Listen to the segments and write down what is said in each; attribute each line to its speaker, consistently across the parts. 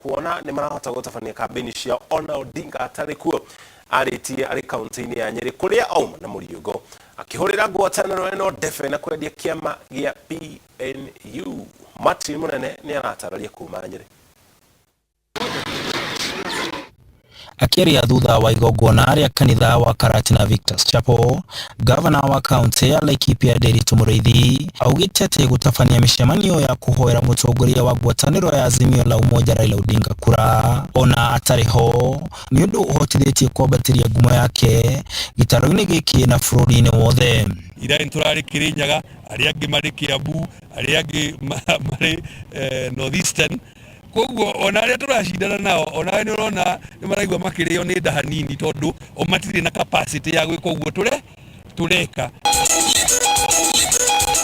Speaker 1: Kuona nĩ marahota gũtabania kambĩini ciao ona Odinga atarĩ kuo. Arĩtie arĩ kaunti-inĩ ya Nyĩrĩ kũrĩa auma na mũriũngo akĩhũrĩra ngwatanĩro ĩno ndebe na kwendia kĩama gĩa PNU. Martin Mũnene nĩ aratararia kuma Nyĩrĩ.
Speaker 2: Akĩaria thutha wa igongona rĩa kanitha wa Karatina Victor's Chapel, gavana wa kaunti ya Laikipia Nderitu Mũrĩithi augĩte atĩ gũtabania mĩcemanio ya kũhoera mũtongoria wa ngwatanĩro ya Azimio la Umoja Raila Odinga kura ona atarĩ ho nĩ ũndũ ũhotithĩtie kwambatĩria ngumo yake gĩtarũ-inĩ gĩkĩ na bũrũri-inĩ wothe.
Speaker 3: Ira nĩ tũrarĩ Kĩrĩnyaga, arĩa angĩ marĩ Kĩambu, arĩa angĩ marĩ North Eastern. Koguo ona arĩa tũracindana nao ona nĩ ũrona nĩ maraigua makĩrĩo nĩ nda hanini tondũ o matirĩ na capacity ya gwĩka ũguo tũreka.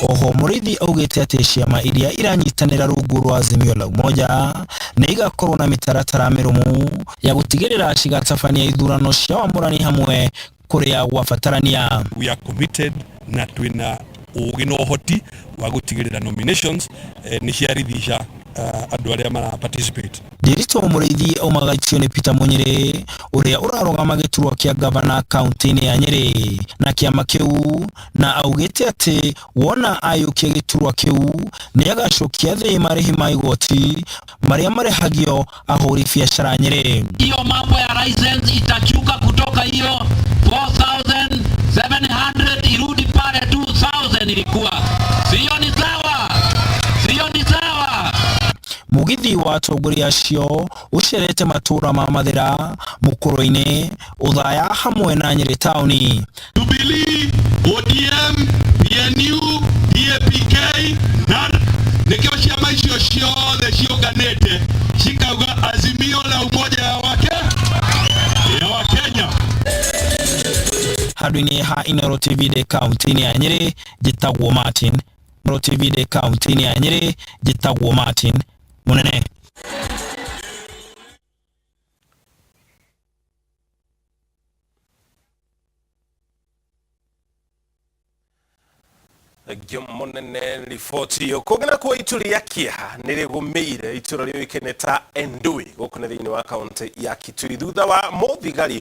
Speaker 2: Oho Mũrĩithi augĩte atĩ ciama iria iranyitanĩra rungu rwa Azimio la Umoja nĩ igakorwo na mĩtaratara mĩrũmu ya gũtigĩrĩra cigatabania ithurano cia wamũrani hamwe kũrĩa gwabatarania.
Speaker 3: We are committed na twĩna ũgĩ na ũhoti wa gũtigĩrĩra nominations nĩ ciarithisha andũ arĩa mara participate.
Speaker 2: Ndiritu Mũrĩithi aumaga itio nĩ Peter Munyĩrĩ ũrĩa ũrarũgama gĩturwa kĩa gavana kaunti-inĩ ya Nyĩrĩ na kĩama kĩu, na augĩte atĩ wona ayũkia gĩturwa kĩu nĩ agacokia thĩ marĩhi ma igoti marĩa marĩhagio ahũri biacara Nyĩrĩ.
Speaker 4: Hiyo mambo ya license itachuka kutoka hiyo 4700 irudi pale 2000 ilikuwa. Sio ni sawa? Sio ni sawa?
Speaker 2: Mugithi wa atongoria acio ũcerete matũra ma Mathĩra, Mũkũrũ-inĩ, Othaya hamwe na Nyĩrĩ taũni.
Speaker 5: Jubilee, ODM, PNU, DAPK, NARC, nĩkĩo ciama icio ciothe ciũnganĩte cikauga Azimio la Umoja ya wake ya Wakenya.
Speaker 2: Handũ-inĩ ha Inooro TV ndĩ kaunti-inĩ ya Nyĩrĩ, njĩtagwo Martin. Inooro TV ndĩ kaunti-inĩ ya Nyĩrĩ, njĩtagwo Martin Mũnene.
Speaker 1: Thengio mũnene riboti ĩyo. Kũngĩ nakuo itu rĩa kĩeha nĩ rĩgũmĩire itũra rĩũĩkaine ta Endui gũkũ nĩ thĩinĩ wa kaunti ya Kitui thutha wa mũthigari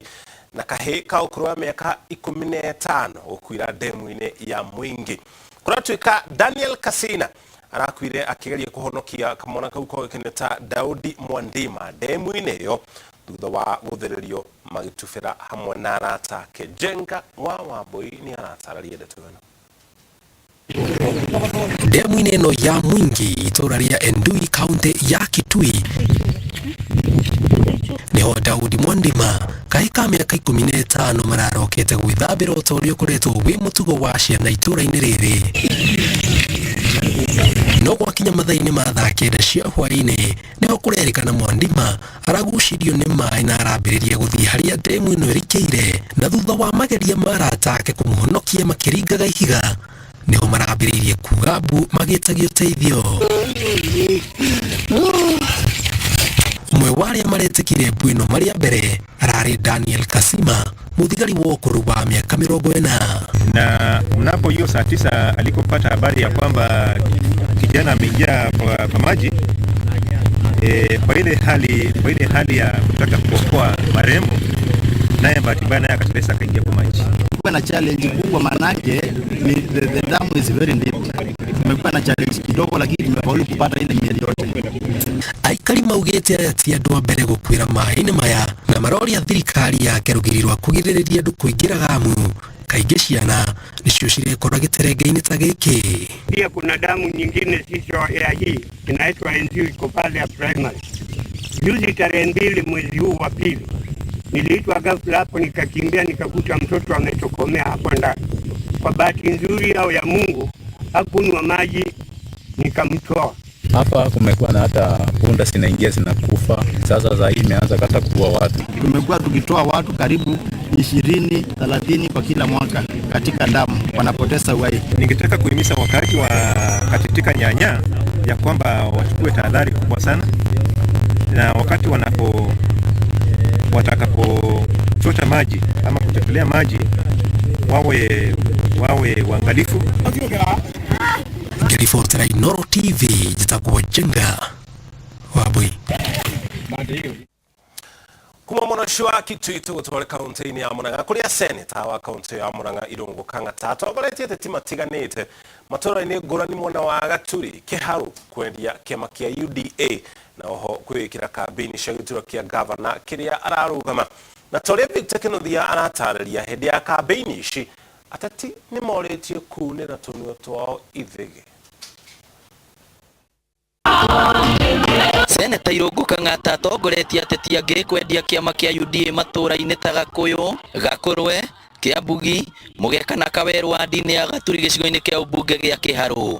Speaker 1: na kahĩ ka ũkũrũ wa mĩaka 15 gũkuĩra ndemu-inĩ ya Mwingi. Kũratuĩka Daniel Kasina arakuire akĩgeria kũhonokia kamwana kau koĩkaine ta Daudi Mwandima ndemu-inĩ ĩyo thutha wa gũthererio magĩtubĩra hamwe na arata ake. Njenga wa Wambui nĩ aratararia ndeto ĩno.
Speaker 6: Ndemu-inĩ ĩno ya Mwingi itũra rĩa Endui kaunti ya Kitui niho Daudi Mwandima kaĩ ka mĩaka 15 mararokete gwĩthambĩra o ta ũrĩa ũkoretwo wĩ mũtugo wa ciana itũra-inĩ rĩrĩ. No gwakinya mathaa-inĩ ma thaa 9 cia hwaĩ-inĩ niho kũrerĩkana Mwandima aragucirio nĩ maĩ na arambĩrĩria gũthiĩ harĩa ndemu ĩno ĩrikĩire, na thutha wa mageria ma arata ake kũmũhonokia makĩringaga ihiga niho marambĩrĩirie kuga mbu magĩtagia ũteithio. Ũmwe wa arĩa maretĩkire mbu ĩno marĩ a mbere ararĩ Daniel Kasima, mũthigari wa ũkũrũ wa mĩaka 40.
Speaker 7: Na mnapo hiyo saa 9 alikopata habari ya kwamba kijana ameingia kwa maji, kwa ile hali ya kutaka kuokoa marehemu, naye bahati mbaya naye akateleza akaingia kwa maji.
Speaker 8: Kumekuwa na challenge kubwa, manake ni the dam is very deep. Tumekuwa na challenge kidogo, lakini tumefaulu kupata ile mieli yote.
Speaker 6: Aikari maugĩte aya ti andũ a mbere gũkuĩra maĩ-inĩ maya na maroria thirikari yake rũgiri rwa kũgirĩrĩria andũ kũingĩra gamu. Kaingĩ ciana nĩcio cirekora gĩterenge-inĩ ta gĩkĩ.
Speaker 9: Pia kuna damu nyingine sisio ya hii inaitwa Enziu, iko pale ya primary. Juzi tarehe 2 mwezi huu wa pili niliitwa ghafla hapo, nikakimbia nikakuta mtoto ametokomea hapo ndani. Kwa bahati nzuri au ya Mungu hakunywa maji, nikamtoa.
Speaker 10: Hapa kumekuwa na hata punda zinaingia zinakufa. Sasa za hii imeanza hata kuua watu.
Speaker 8: Tumekuwa tukitoa watu karibu 20, 30 kwa kila mwaka katika damu, wanapoteza uhai.
Speaker 7: Ningetaka kuhimiza wakaaji wa Katitika Nyanya ya kwamba wachukue tahadhari kubwa sana, na wakati watakapochota maji ama kuchotelea maji wawe waangalifu.
Speaker 6: Ngĩribotera Inooro TV, njĩtagwo Njenga Wambui.
Speaker 1: Kuma mwena ũcio wa Kitui tũgũtware kaunti-inĩ ya Murang'a kũrĩa seneta wa kaunti ya Murang'a Irũngũ Kang'ata atongoretie ateti matiganĩte matũũra-inĩ ngũrani mwena wa Gaturi Kĩharũ kwendia kĩama kĩa UDA na oho kwĩĩkĩra kambĩini cia gĩturwa kĩa gavana kĩrĩa ararũgama. Na ta ũrĩa Victor Kĩnuthia aratarĩria, hĩndĩ ya kambĩini ici ateti nĩ morĩtio kuunĩra tũnua twao ithĩgĩ.
Speaker 11: Seneta Irũngũ Kang'ata atongoretie ateti angĩ kwendia kĩama kĩa UDA matũũra-inĩ ta Gakũyũ, Gakũrwe, Kĩambugi, Mũgeka na Kawerũ wadi-inĩ ya Gaturi gĩcigo-inĩ kĩa ũmbunge gĩa Kĩharũ.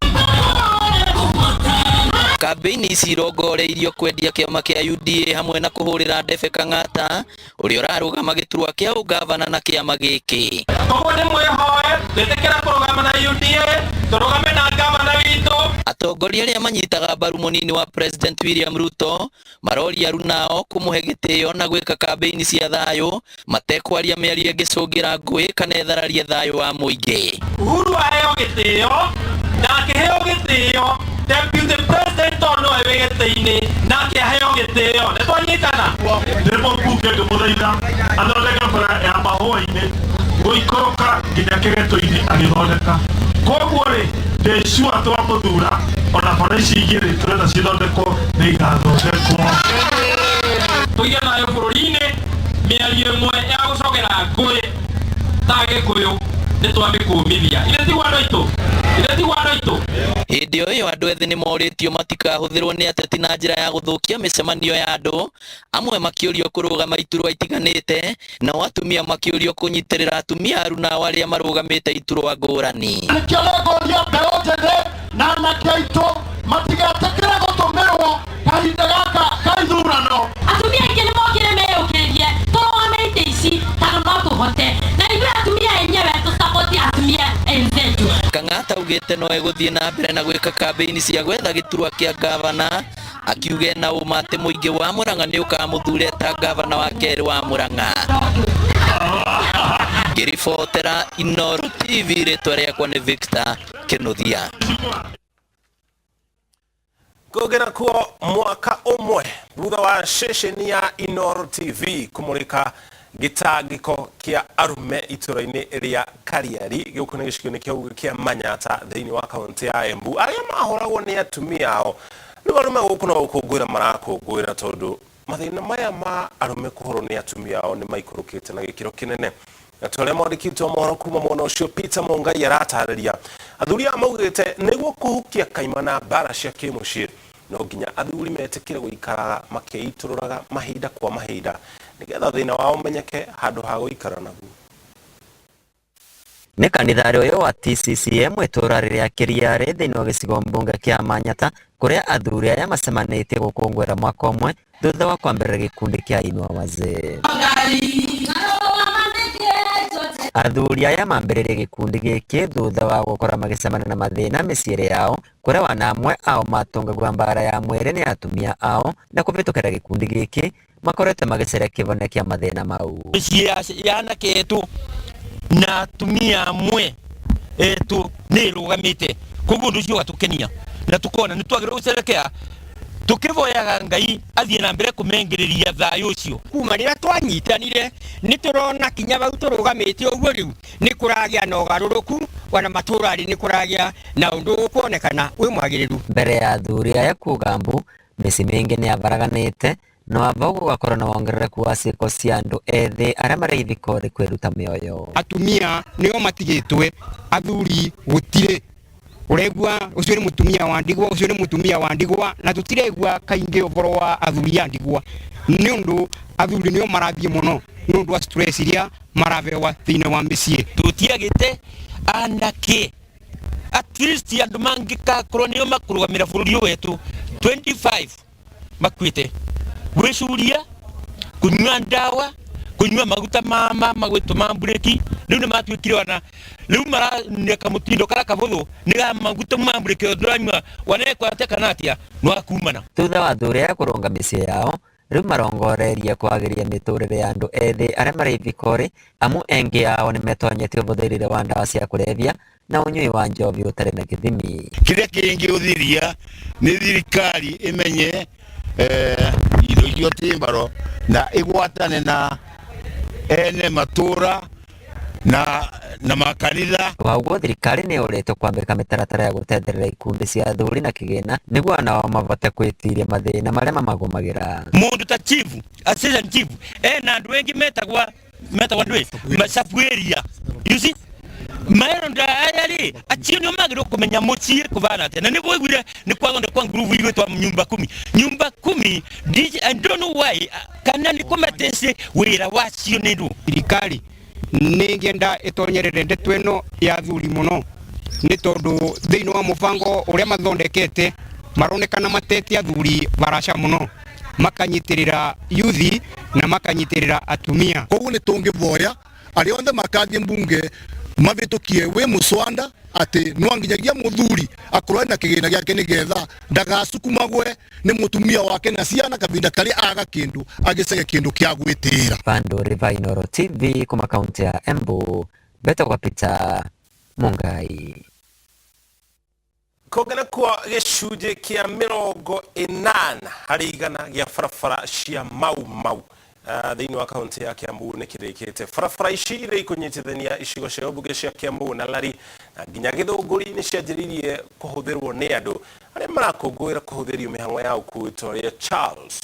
Speaker 11: Kambĩini ici irongoreirio kwendia kĩama kĩa UDA hamwe na kũhũrĩra ndebe Kang'ata ũrĩa ũrarũgama gĩturwa kĩa ũgavana na kĩama gĩkĩ.
Speaker 12: Koguo nĩ mwĩhoe twĩtĩkĩra kũrũgama na UDA, tũrũgame na gavana witũ.
Speaker 11: Atongoria arĩa manyitaga mbaru mũnini wa President William Ruto maroria arunao kũmũhe gĩtĩo na gwĩka kambĩini cia thayũ matekwaria mĩario ĩngĩcũngĩra ngũĩ kana ĩthararie thayũ wa mũingĩ.
Speaker 12: Uhuru aheo gĩtĩo na akĩheo gĩtĩo Deputy President tondũ nowe wĩ gĩtĩ-inĩ nake aheo gĩtĩo. Nĩ twanyitana?
Speaker 13: Ndĩ mũmbunge ngĩmũthaitha athondeke bara ya mahũa-inĩ gũikũrũka nginya kĩgeto-inĩ agĩthondeka. Koguo rĩ, ndĩ sure twamũthura ona bara ici igĩrĩ tũrenda cithondekwo nĩ igathondekwo.
Speaker 12: Tũgĩe thayũ bũrũri-inĩ, mĩario ĩmwe ya gũcogera ngũĩ ta Gĩkũyũ nĩ twamĩkũmithia. Ithe tiguo andũ aitũ? Ithe tiguo andũ aitũ?
Speaker 11: Hĩndĩ o ĩyo andũ ethĩ nĩ morĩtio matikahũthĩrwo nĩ ateti na njĩra ya gũthũkia mĩcemanio ya andũ, amwe makĩũrio kũrũgama iturwa itiganĩte, nao atumia makĩũrio kũnyitĩrĩra atumia arunao arĩa marũgamĩte iturwa ngũrani.
Speaker 14: Nĩkĩo nĩngũria mbeũ njĩthĩ na anake aitũ matigetĩkĩre gũtũmĩrwo kahinda gaka ka ithurano.
Speaker 15: Atumia aingĩ nĩ mokire meyũkĩrĩrie tũrũgame itĩ ici tondũ no tũhote, na ithuĩ atumia enyewe tũsapoti atumia enzetu.
Speaker 11: Kang'ata augĩte no egũthiĩ na mbere na gwĩka kambĩini cia gwetha gĩturwa kĩa gavana, akiuga ena ũma atĩ mũingĩ wa Murang'a nĩ ũkamũthure ta gavana wa kerĩ wa Murang'a. Ngĩribotera Inooro TV, rĩtwa rĩakwa nĩ Victor Kĩnuthia.
Speaker 1: Kũgera kuo mwaka ũmwe thutha wa ceceni ya Inooro TV kũmũrĩka gĩtangĩko kĩa arume itũra-inĩ rĩa Kariari gĩũkũ nĩ gĩcigo-inĩ kĩa kĩa Manyata thĩinĩ wa kaunti ya Embu arĩa mahũragwo nĩ atumia ao. Rĩu arume gũkũ no gũkũngũĩra marakũngũĩra tondũ mathĩna maya ma arume kũhũrwo nĩ atumia ao nĩ maikũrũkĩte na gĩkĩro kĩnene. Na ta ũrĩa mwandĩki witũ wa mohoro kuma mwena ũcio Peter Mungai aratarĩria, athuri aya maugĩte nĩguo kũhukia kaimana mbara cia kĩmũciĩ no nginya athuri metĩkĩre gũikaraga makĩitũrũraga mahinda kwa mahinda nĩgetha thĩna wao ũmenyeke handũ ha gũikara naguo.
Speaker 16: Nĩ kanitha ũyũ wa TCCM itũra rĩrĩa Kĩriarĩ thĩinĩ wa gĩcigo mbunge kĩa Manyata kũrĩa athuri aya macemanĩtie gũkũngũĩra mwaka ũmwe thutha wa kwambĩrĩria gĩkundi kĩa Inua Wazee. Athuri aya mambĩrĩrie gĩkundi gĩkĩ thutha wa gũkora magĩcemania na mathĩna mĩciĩ yao kũrĩa wana amwe ao matũngagwo mbara ya mwĩrĩ nĩ atumia ao na kũvĩtũkĩra gĩkundi gĩkĩ makoretwo magĩcaria kĩhonia kĩa mathĩna mau.
Speaker 17: Mĩciĩ ya anake etũ na atumia amwe etũ nĩ ĩrũgamĩte, koguo ũndũ ũcio ũgatũkenia na tũkona nĩ twagĩrĩirwo gũcerekea tũkĩvoyaga Ngai athiĩ na mbere kũmengĩrĩria thayũ ũcio.
Speaker 9: Kuma rĩrĩa twanyitanire nĩ tũrona kinya vau tũrũgamĩte ũguo rĩu nĩ kũragĩa na ũgarũrũku ona matũra-rĩ nĩ kũragĩa na ũndũ ũkuonekana wĩ mwagĩrĩru.
Speaker 16: Mbere ya athuri aya kuga mbu mĩciĩ mĩingĩ nĩ yabaraganĩte no ava gũgakorwo na wongerereku wa ciĩko cia andũ ethĩ arĩa marĩ ithiko-rĩ kwĩruta mĩoyo.
Speaker 9: Atumia nĩo matigĩtwe, athuri gũtirĩ. Ũraigua ũcio nĩ mũtumia wa ndigwa, ũcio nĩ mũtumia wa ndigwa, na tũtiraigua kaingĩ ũhoro wa athuri a ndigwa nĩ ũndũ athuri nĩo marathiĩ mũno nĩ ũndũ wa stress iria marabewa thĩinĩ wa mĩciĩ.
Speaker 17: Tũtiagĩte anake at least andũ mangĩgakorwo nĩo makũrũgamĩra bũrũri ũyũ wetũ 25 makuĩte gwĩcuria, kũnyua ndawa, kũnyua maguta ma gwĩtwo ma mburĩki, rĩu nĩ matuĩkire ona rĩu maraneka mũtindo karĩa kabũthũ nĩ ga maguta ma mburĩki ũranyua wanekwo atĩa kana atĩa nĩ wakumana.
Speaker 16: Thutha wa athuri aya kũrũnga mĩciĩ yao rĩu marongoreirie kwagĩria mĩtũrĩre ya andũ ethĩ arĩa marĩ ithiko-rĩ amu engĩ ao nĩmetonyete ũhũthĩrire wa ndawa cia kũrebia na ũnyui wa njohi ũtarĩ na gĩthimi.
Speaker 18: Kĩrĩa kĩngĩũthiria nĩ thirikari ĩmenye indo icio ti mbaro na igwatane na ene matura na makanitha.
Speaker 16: Wa ũguo thirikari nĩ yũrĩtwo kwambĩka mĩtaratara ya gũtetherera ikundi cia athuri na kĩgĩna nĩguo nao mahote gwĩtiria mathĩna marĩa mamagũmagĩra.
Speaker 17: Mũndũ ta chief, assistant chief ena andũ aingĩ metagwa ndũĩ masafu area, you see, maero aya rĩ acio nĩo magĩrĩirwo kũmenya mũciĩ kũbana atĩa, na nĩguo iguire nĩ kwathondekwa ngurubu igwĩtwa nyumba kumi. Nyumba kumi, I don't know why, kana nĩ kũmetĩci wĩra wacio nĩ ndũ.
Speaker 19: Thirikari nĩ ngenda ĩtonyerere ndeto ĩno ya athuri mũno, nĩ tondũ thĩinĩ wa mũbango ũrĩa mathondekete maronekana matete athuri baraca mũno, makanyitĩrĩra yuthi na makanyitĩrĩra atumia.
Speaker 20: Koguo nĩ tũngĩvoya arĩa othe makathiĩ mbunge mavĩtũkie wĩ mũcwanda atĩ no nginyagia mũthuri akorwo na kĩgĩna gĩake nĩgetha ndagasukumagwe nĩ mũtumia wake na ciana kavinda karĩa aga kĩndũ agĩcege kĩndũ kĩa gwĩtĩĩra.
Speaker 16: Vandu Riva, Inooro TV, kuma kaunti ya Embu, betagwa Peter Mungai.
Speaker 1: Kũngana kwa gĩcunjĩ kĩa 80% gĩa barabara cia Mau Mau thĩinĩ wa kaunti ya Kiambu nĩ kĩrĩkĩte. Barabara ici iria ikũnyitithania icigo cia ũmbunge cia Kiambu na Lari na nginya Gĩthũngũri nĩ cianjĩrĩirie kũhũthĩrwo nĩ andũ arĩa marakũngũĩra kũhũthĩrio mĩhang'o ya ũkuui ta ũrĩa Charles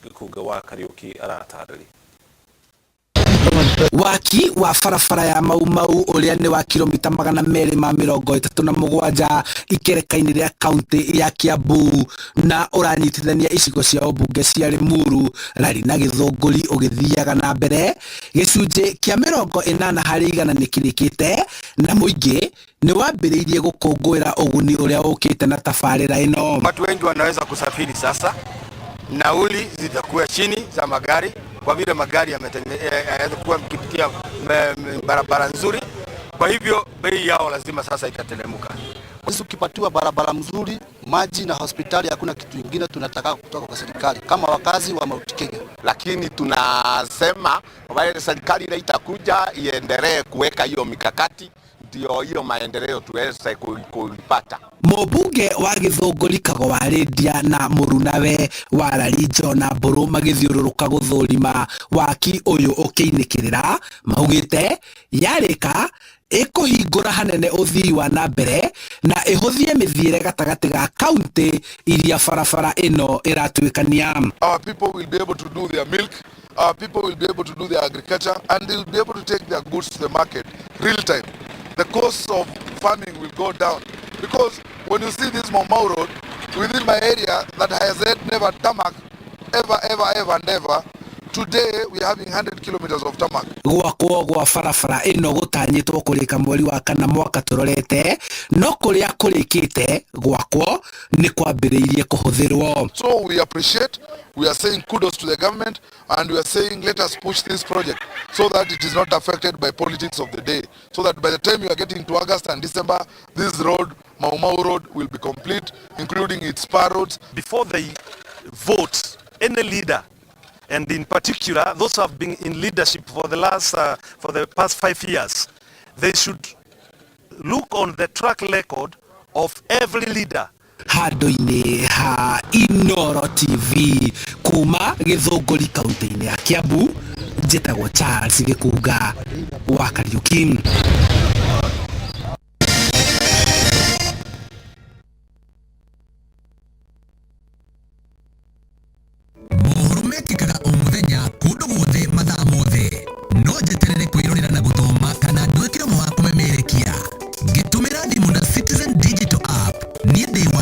Speaker 1: Gĩkunga wa Kariũki aratarĩria.
Speaker 21: Waki wa barabara ya Mau Mau ũrĩa nĩ wa kilomita 237 ikereka-inĩ rĩa kaunti ya Kiambu na ũranyitithania icigo cia ũmbunge cia Limuru, Lari na Gĩthũngũri ũgĩthiaga na mbere. Gĩcunjĩ kĩa 80% nĩ kĩrĩkĩte na mũingĩ nĩ wambĩrĩirie gũkũngũĩra ũguni ũrĩa ũkĩte na tabarĩra ĩno.
Speaker 22: Watu wengi wanaweza kusafiri sasa, nauli zitakuwa chini za magari kwa vile magari yamekuwa mkipitia barabara nzuri, kwa hivyo bei yao lazima sasa itateremka.
Speaker 23: Sisi ukipatiwa barabara mzuri, maji na hospitali, hakuna kitu kingine tunataka kutoka kwa serikali kama wakazi wa Mount Kenya.
Speaker 24: Lakini tunasema wale serikali ile itakuja iendelee kuweka hiyo mikakati ndio hiyo maendeleo tuweze kuipata.
Speaker 21: Mũmbunge wa Gĩthũngũri Kago wa Rĩndia na mũrunawe wa Lari John Mbũrũ magĩthiũrũrũka gũthũrima waki ũyũ ũkĩinĩkĩrĩra, maugĩte yarĩka ĩkũhingũra hanene ũthii wa na mbere na ĩhũthie mĩthiĩre gatagatĩ ga kaunti iria barabara ĩno ĩratuĩkania.
Speaker 25: Our people will be able to do their milk, our people will be able to do their agriculture, and they will be able to take their goods to the market real time. The cost of farming will go down, because when you see this Mau Mau road within my area that has had never tarmac ever, ever, ever and ever, today we are having 100 kilometers of tarmac.
Speaker 21: Gwakwo gwa barabara ĩno gũtanyĩtwo kũrĩka mweri wa kana mwaka tũrorete, no kũrĩa kũrĩkĩte gwakwo nĩ kwambĩrĩirie kũhũthĩrwo.
Speaker 25: So we appreciate, we are saying kudos to the government, and we are saying let us push this project so that it is not affected by politics of the day, so that by the time you are getting to August and December, this road, Mau Mau Road, will be complete, including its spur roads.
Speaker 13: Before they vote any leader, and in particular those who have been in leadership for the past 5 years, they should look on the track record of every leader.
Speaker 21: Handũ-inĩ ha Inooro TV kuma Gĩthũngũri kaunti-inĩ ya Kiambu, njĩtagwo Charles Gĩkunga wa Kariũki.